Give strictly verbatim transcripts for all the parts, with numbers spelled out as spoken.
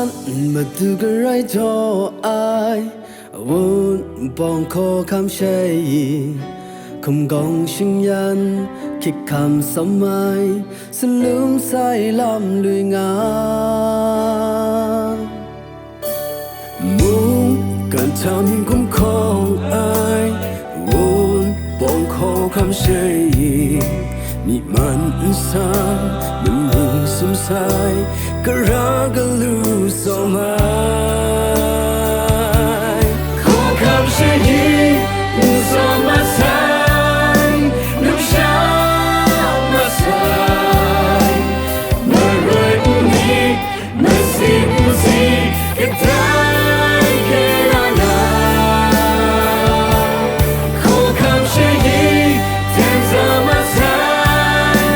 Madu garai jaw ai, wun bawng hkaw hkam shayi, hkum gawng shingyan, hkyit hkam sawm ai, salum sai lam lui nga. Mungkan hta myin gumhkawng ai, wun bawng hkaw hkam shayi, myi man nsam, manu sum sai, gara galu sawm ai. Hkaw hkam shayi, n sawm masai, numsha masai, maroi n myit, masin n si, kadai hkye na na. Hkaw hkam shayi, teng sa masai,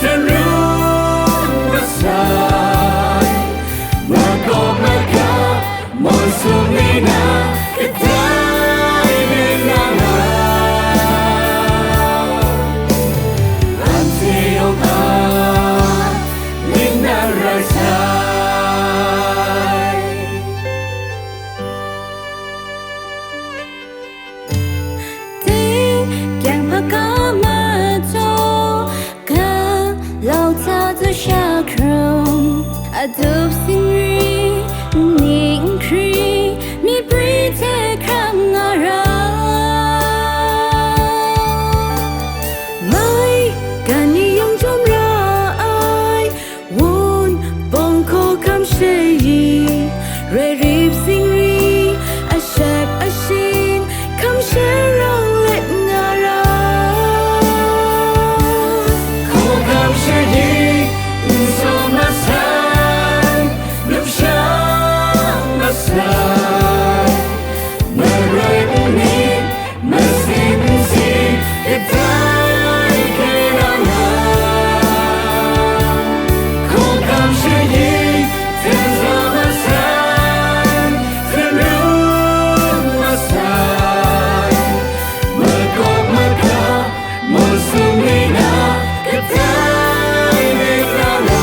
ten run masai, makawp maga, mawn sum ni na, kadai myit na na. Anhte yawng a myit na rai sai. Ting, kyang hpaka majaw, galau hta tu sha hkrum, adup singri, ning hkri, myi bri hte hkram nga ra. Mai, gan ni yawng jawm ra ai, wun bawng hkaw hkam shayi, roi rip singri, ashep ashin, hkam sharang let nga ra. Hkaw hkam shayi, n sawm masai, numsha masai, maroi n myit, masin n si, kadai hkye na na. Hkaw hkam shayi, ten sa masai, ten run masai, makawp maga, mawn sum ni na, kadai myit na na.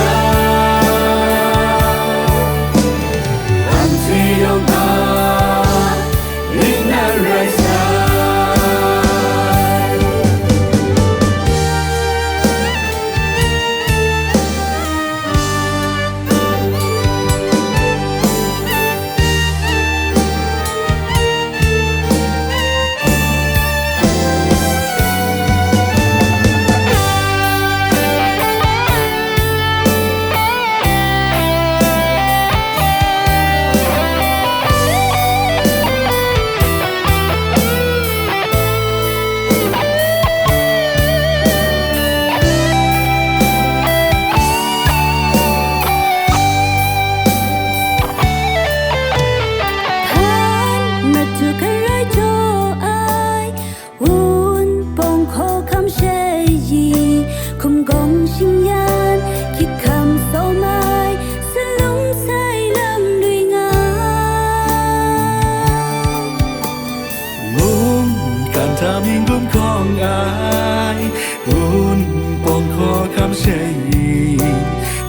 Anhte yawng a myit na rai sai. Hkan madu garai jaw ai, wun bawng hkaw hkam shayi, hkum gawng shingyan, hkyit hkam sawm ai, salum sai lam lui nga. Mungkan hta myin gumhkawng ai, wun bawng hkaw hkam shayi,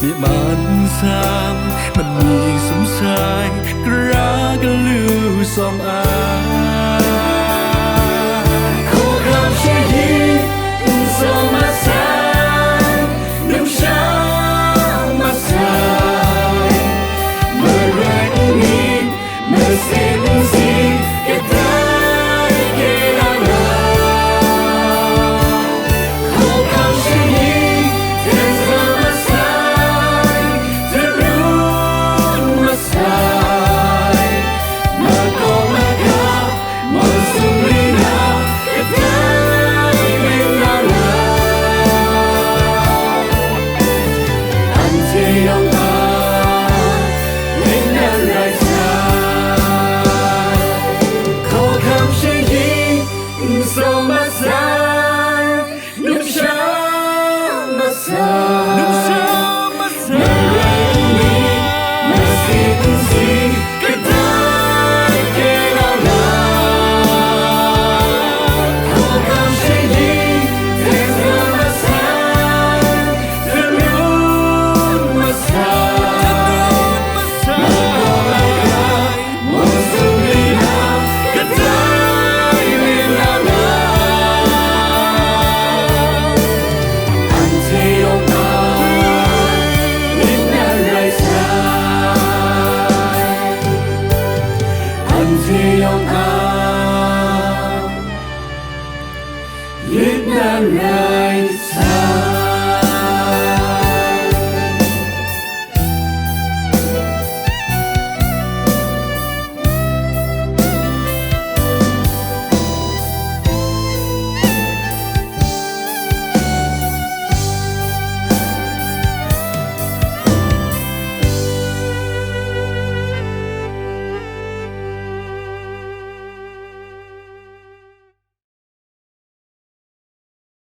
myi man nsam, manu sum sai, gara galu sawm ai. Hkaw hkam shayi, n sawm masai, numsha masai, maroi n myit, masin n si, kadai hkye na na. Hkaw hkam shayi, ten sa masai, ten run masai, makawp maga, mawn sum ni na, kadai myit na na. Anhte yawng a myit na rai sai. Hkaw hkam shayi, n sawm masai, numsha masai.